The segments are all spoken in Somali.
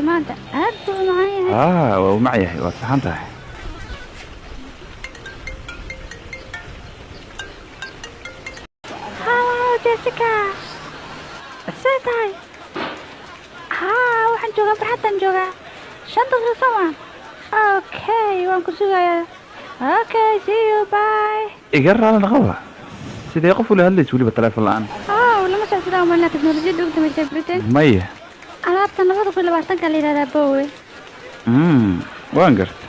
Shaahiga maanta aad buu u macaan yahay. Haa, waa u mac yahay, waad saxan tahay. Hallo Jessica, see tahay? Haa, waxaan joogaa barxaddan joogaa. 5 daqiiqo soomaan? Okay, waan ku sugayaa. Okay, see you, bye. Iga raali noqoba, sidee qof ula hadlaysa weliba telefoon la'aan? Oh, lama socodsidaa umalina teknolojiyadda ugu dambeysay Britain. Maya. Alaabtan 2020-ka la yidhahdaa, bowe. Waan garta.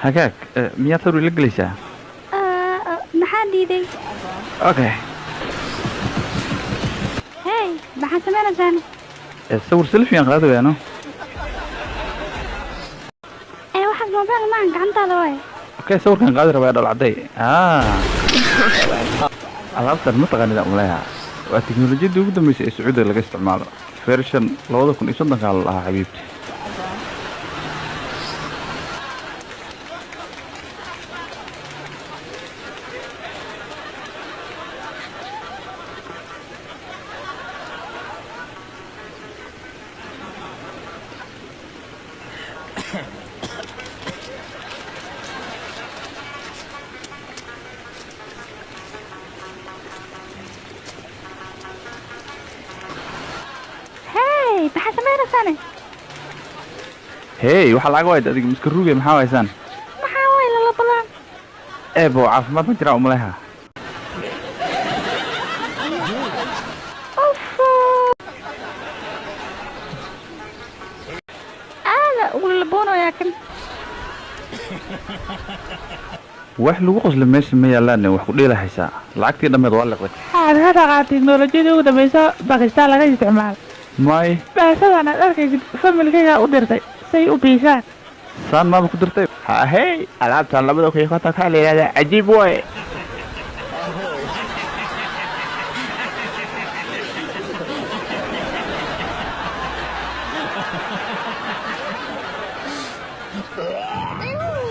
Hagaag, miyaad sawir ila gelaysaa? Maxaa diiday? Okay. Hey, maxaad sameynaysaan? Sawir selfie aan qaadi wayaano. Ee, waxaas mobile maahan, gacantaada waay. Okay, sawirkaan qaadi rabaa dhal cadday. Alaabtan ma taqaanid aan umaleeyaa. Waa teknolojiyadii ugu dambeysay ee Sacuudiga laga isticmaalo, version 2030-ka la dhahaa, xabiibti. Hey, maxaad sameynaysaane? Hey, waxaa lacag wayd adiga miska ruugay, maxaa haysaan? Maxaa waay lalabalaan? Eebo, caafimaad ma jiraa umaleha. Ufo, aada ugu lalaboonayaa kan. Wax lagu qosla meesha ma yaalaan, wax ku dheela haysaa, lacagtii dhammeed waa liqday. Waxaad ka dhaqaa tiknolojiyada ugu dambaysa Bakistaan laga isticmaalo. May. Baasadan aad arkaysid familkayga u dirtay say u biishaan. Saan maaba ku dirtay? Hahey, alaabtan 2050-ka la yidhahdaa, cajiib waye.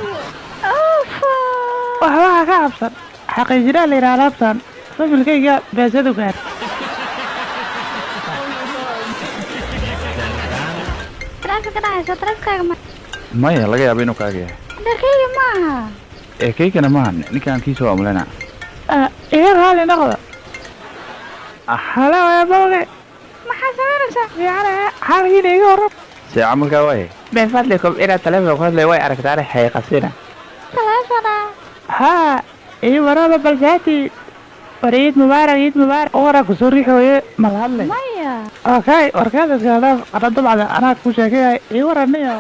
Ufo. Waxbaha ka cabsan, xaqiijinaa la yidhaha alaabtan familkayga beesadu gaar. Taleefanka ka dhacayso, taleefankaaga ma? Maya, laga yaaba inuu kaaga yahay. Dharkayga ma aha. Ee, kaygana maahan, ninkaan kiisa waa umaleynaa. Iga raali noqda. Halo, eebooge. Maxaa sameynaysaa? Fiicana, xaalkiina iga warram. See camalkaa waaye? Min fadlikum, inaad telefoon ku hadlay way aragtaane hayqasina. Taleefana. Haa, ii warrama balsaati. War ciid mubaarak, ciid mubaarak. Ora kusoo riixooye, ma la hadlay? Maya. Okay, warkaada iskala dhaaf, qadha dabcda anaa ku sheekayay, ii warraniyo.